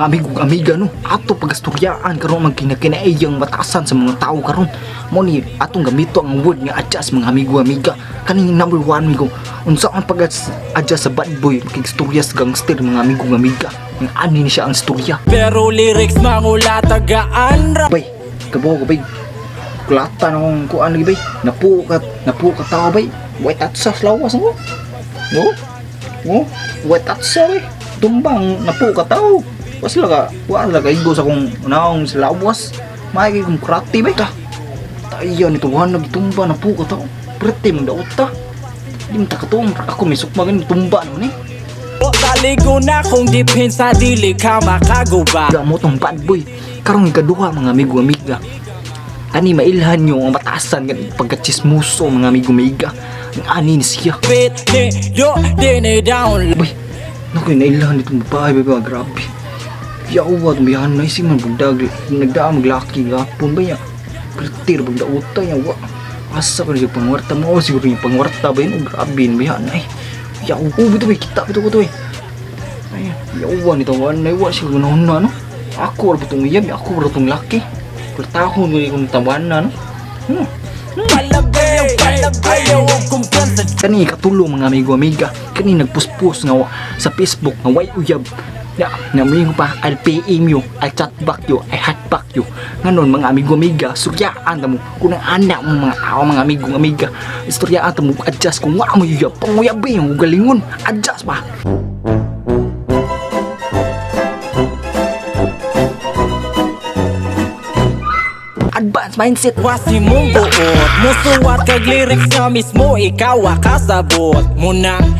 Amigo amiga, no, ato pagastoryaan karon ang kinakinaiyang batasan sa mga tao karon. Mo ni atong gamito ang word nga adjust, mga amigo amiga. Kaning number one, amigo, unsa ang pag-adjust sa bad boy makigstorya sa gangster, mga amigo amiga? Ang ani ni siya ang storya. Pero lyrics mangula tagaan ra. Bay, kabaw ka bay. Kulata na akong kuan lagi bay. Napuo ka tao bay. White atsa sa lawas ako. No? No? White atsa bay. Tumbang napuo ka tao. Was ka, wala ka igo sa kong naong sa lawas. Maigi kong krati bay. Ta. Tayo nito wan nagtumba napuo ka tao. Prete mong daot ta. Di mo takatong ako may sukma ganin tumba naman eh. Taligo na kung depensa dili ka makaguba. Gamo tong bad boy. Karong ikaduha, mga amigo amiga. Kani mailhan nyo ang batasan kan pagkachismoso, mga amigo amiga. Ang ani ni siya. Bit ni yo dini down. Bay, naku, nailhan itong babae, bay, grabe. Yawa, tumiyahan na isi man bugdag, nagdaan maglaki gapon ba niya. Pertir, bugda niya, wa. Asa ko na siya pangwarta mo, oh, siguro yung pangwarta ba yun, oh, grabe, biyahan na eh. Yawa, oh, bito bay, kita, bito ko to eh. Ay, yawa nito, wa, na, wa siya gunahon na, no? Ako, wala itong iyab, ako, wala itong laki. Kultahon ko yung taban na, no? Palabi, ayaw og kumpiyansa. Kani katulo, mga amigo amiga, kani nagpuspos nga sa Facebook nga way uyab ya nga moingon pa, "I'll PM you, I'll chat back you, I hat back you." Nganon, mga amigo amiga, suryaan ta mo kung ang anak mo mga tao, mga amigo amiga, istoryaan ta mo adjust kung wa mo uyab, panguyab yung galingon adjust ba. Advance mindset. Wasi mong buot. Musuwat kag lyrics nga mismo ikaw akasabot. Munang